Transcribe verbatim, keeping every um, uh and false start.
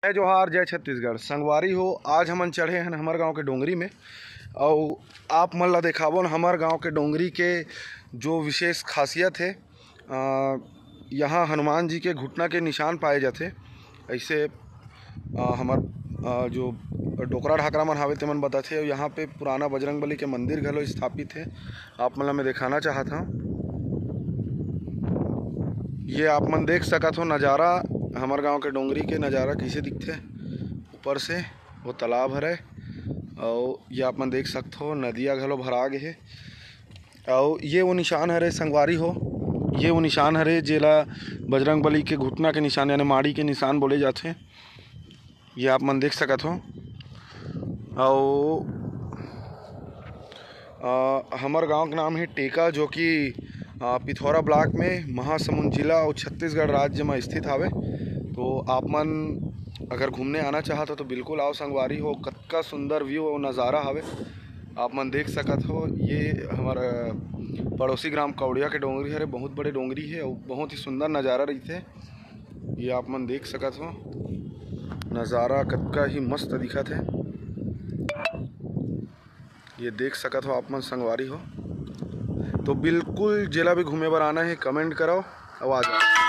जय जोहार, जय छत्तीसगढ़। संगवारी हो, आज हमन चढ़े हन हमर गांव के डोंगरी में, अउ आप मन ला देखाबो न हमर गांव के डोंगरी के जो विशेष खासियत हे। अ, यहाँ हनुमान जी के घुटना के निशान पाए जाथे। ऐसे अ, हमर अ, जो डोकरा ढाकरा मन हावे, तेमन बताथे। अउ यहाँ पे पुराना बजरंग बली के मंदिर घलो स्थापित हे, आप मन ला मैं देखाना चाहत हव। ये आप मन देख सकत हो नज़ारा, हमर गांव के डोंगरी के नज़ारा कइसे दिखथे ऊपर से। वो तालाब हरे, अउ ये आप मन देख सकत हो नदिया घलो भरा गे हे। अउ ये वो निशान हरे संगवारी हो, ये वो निशान हरे जेला बजरंग बली के घुटना के निशान यानी माड़ी के निशान बोले जाथे। ये आप मन देख सकत हो। अउ अ, हमर गांव के नाम हे टेका, जो कि अ, पिथौरा ब्लॉक में महासमुंद जिला अउ छत्तीसगढ़ राज्य में स्थित हावे। तो आप मन अगर घूमने आना चाहत हो तो बिल्कुल आओ संगवारी हो। कतका सुंदर व्यू अउ नज़ारा हावे, आप मन देख सकत हो। ये हमर अ, पड़ोसी ग्राम कौड़िया के डोंगरी हरे, बहुत बड़े डोंगरी हे अउ बहुत ही सुंदर नज़ारा रहिथे। ये आप मन देख सकत हो, नज़ारा कतका ही मस्त दिखत हे। ये देख सकत हो आप मन संगवारी हो। तो बिल्कुल जेला भी घूमे बर आना हे, कमेंट करव अउ आ जाओ।